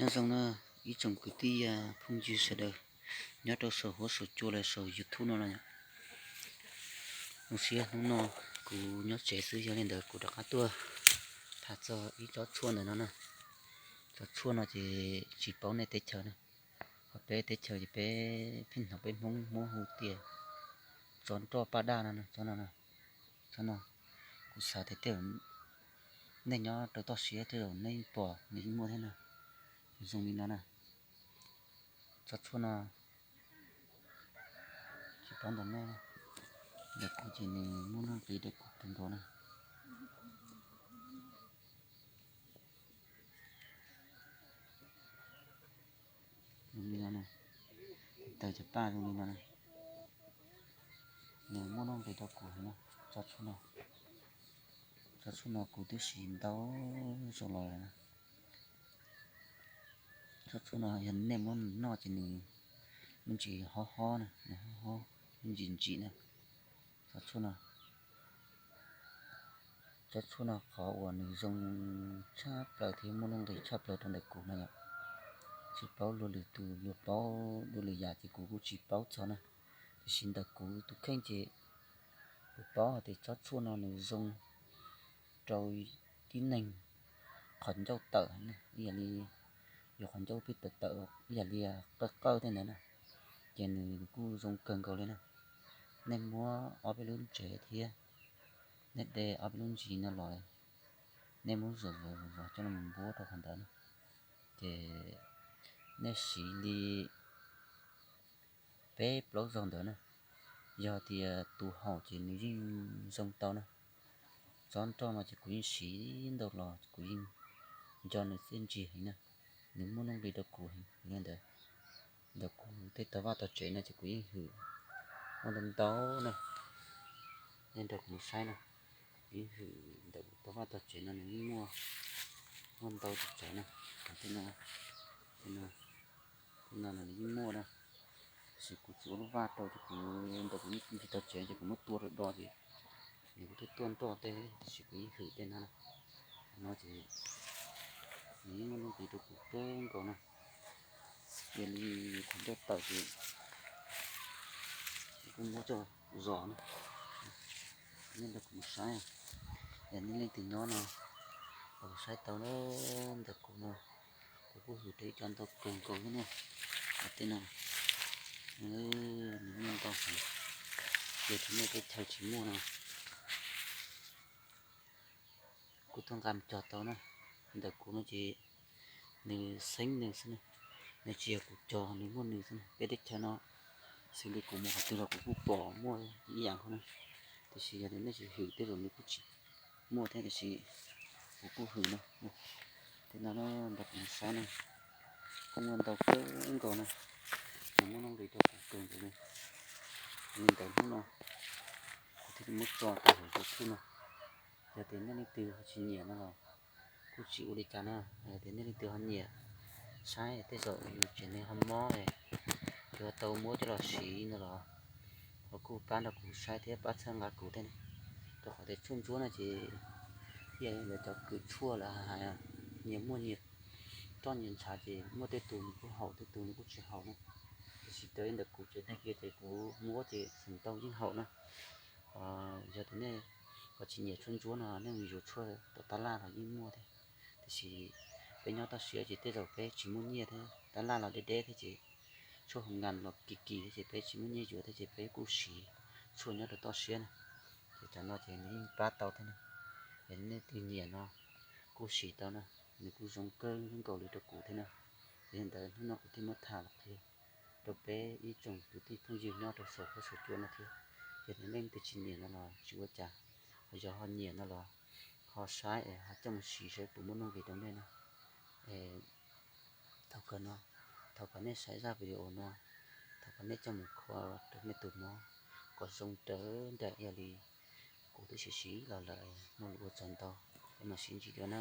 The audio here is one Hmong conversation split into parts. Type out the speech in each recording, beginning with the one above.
Nyob zoo na ib tsoom kwv tij phooj ywg sawv daws nyob rau saum huab saum cua los saum YouTube no los yom. Zoo siab hnub no kuv nyob tsev xwb, yog li ntawd kuv rov qab tuaj tham txog ib tsob tshuaj ntawm no na. Tsob tshuaj no ces tsis paub nej teb chaws na, ho peb teb chaws ces peb pheej hnov peb Hmoob muab hu tias tsov nroj paj daj no, tsob no, tsob no. Kuv xav tias tej zaum nej nyob rau toj siab tej zaum nej pom nws yeej muaj thiab na. Zoo li no na, tsob tshuaj no tsis paub ntawm nej, ntawm kuv ces nws muaj nuj nqis rau kuv kawg nkaus na. Zoo li no na, taws cov paj zoo li no na, nws muaj nuj nqis rau kuv heev na. Tsob tshuaj no, tsob tshuaj no kuv twb siv ntau zaus los lawm na. Tsob tshuaj no yog nej muab noj ces nws me ntsis hob hob na, nws hob hob me ntsis ntsim na. Tsob tshuaj no, tsob tshuaj no qhov uas nws zoo tshaj plaws thiab muaj nuj nqis tshaj plaws rau ntawm kuv no yom. Tsis paub luag lwm tus yuav paub dua lwm yam ces kuv kuj tsis paub txog na, tiam sis ntawm kuv tus kheej ces kuv paub hais tias tsob tshuaj no nws zoo rau tib neeg qhov ncauj tawm, ib yam li yus qhov ncauj pib tawm tawm ib yam li qawj qawj tej ntawd na, ces nws kuj zoo kawg nkaus li na. Nej muab ob peb lub ntsev thiab nej de ob peb lub ntsis no los, nej muab zom zom zom zom coj los npuab rau qhov ntawd na, ces nej siv li peb plaub zaug ntawd na, yog tias tus haum ces nws yeej zoo tau na. Tsob nroj no ces kuv yeej siv ntau los kuv yeej nco nws txiaj ntsig heev na, nws muaj nuj nqis rau kuv heev li ntawd. Ntawm kuv tej tau vaj tau tsev no ces kuv yeej hwm muaj ntau ntau na, nej nrog kuv mus saib na, kuv yeej hwm ntawm kuv tau vaj tau tsev no nws yeej muaj, muaj ntau tsev na, tej no, tej no, tej no nws yeej muaj na. Tab sis kuv tsis ua lub vaj rau ces kuv ntawm kuv ntsis tau tsev ces kuv muab tua rau do ces nws kuv twb tuaj nroj tej, tab sis kuv yeej hwm tej no na. No ces nws yeej muaj nuj nqis rau kuv kawg nkaus na. Yog li qhov ncauj tawm ces kuv muab coj zos na, nej nrog kuv mus saib. Yog nej leej twg nyob no, kuv saib tau na, ntawm kuv no, kuv kuj hwm rau ib co ntau kawg nkaus thiab na. Tej no nws muaj ntau heev, ces thaum nej teb chaws tsis muaj no kuv tuaj nqa mus cog tau na. Ntawm kuv no ces nws xeeb nws xwb na, nws tsis yog kuv cog nws muaj nws xwb na. Peb teb chaws no xws li kuv mus qhov twg los kuv kuj pom muaj ib yam nkaus na, tiam sis yog tias nej tsis hwm tej zaum nws kuj tsis muaj thiab, tiam sis kuv kuj hwm na. Tej no nrog kuv mus saib na, kuj muaj ntau kawg nkaus na, nws muaj nuj nqis rau kuv kawg nkaus li. Li ntawd hnub no kuv thiaj li muab tso rau hauv YouTube no. Yog tias nej leej twg ho tsis nyiam no los kuj tsis ua li cas na. Yog tias nej leej twg ho nyiam saib tej zaum yus tsev neeg ho mob, yus ho tau muab coj los siv no los ho kuj pab nrog kuv saib thiab pab txhawb nqa kuv thiab na. Rau qhov tias tshuaj ntsuab no ces ib yam li lawv cov kws tshuaj lawv hais, nyias muaj nyias roj nyias ntshav ces muaj tej tus nws kuj haum tej tus nws kuj tsis haum na. Tiam sis raws li ntawm kuv tsev neeg kiag ces kuv muab ces feem ntau yeej haum na. Yog tias nej ho tsis nyiam tshuaj ntsuab no nej mus yuav tshuaj tom tab laj los yeej muaj thiab. Tiam sis peb nyob toj siab ces tej zaum peb tsis muaj nyiaj thiab, tab laj los deb deb thiab ces tshuaj hoo nkas los kim kim thiab ces peb tsis muaj nyiaj yuav thiab ces peb kuj siv tshuaj nyob rau toj siab na. Ces cov no ces nws yeej pab tau thiab na. Yog nej leej twg nyiam no kuj siv tau na, nws kuj zoo kawg nkaus li rau kuv thiab na. Yog li ntawd hnub no kuv thiaj muab tham los qhia rau peb ib tsoom kwv tij phooj ywg nyob rau saum huab saum cua no thiab. Yog tias nej leej twg tsis nyiam no los tsis ua cas, ho yog ho nyiam no los ho saib es ho coj mus siv saib puas muaj nuj nqis rau nej na. Es thaum kawg no, thaum kawg nej saib zaj video no, thaum kawg nej coj mus kho rau nej tus mob kom zoo raws nraim ib yam li kuv twb siv siv los lawm, muaj lus ua tsaug ntau, peb mam sib ntsib dua na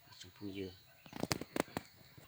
ib tsoom phooj ywg.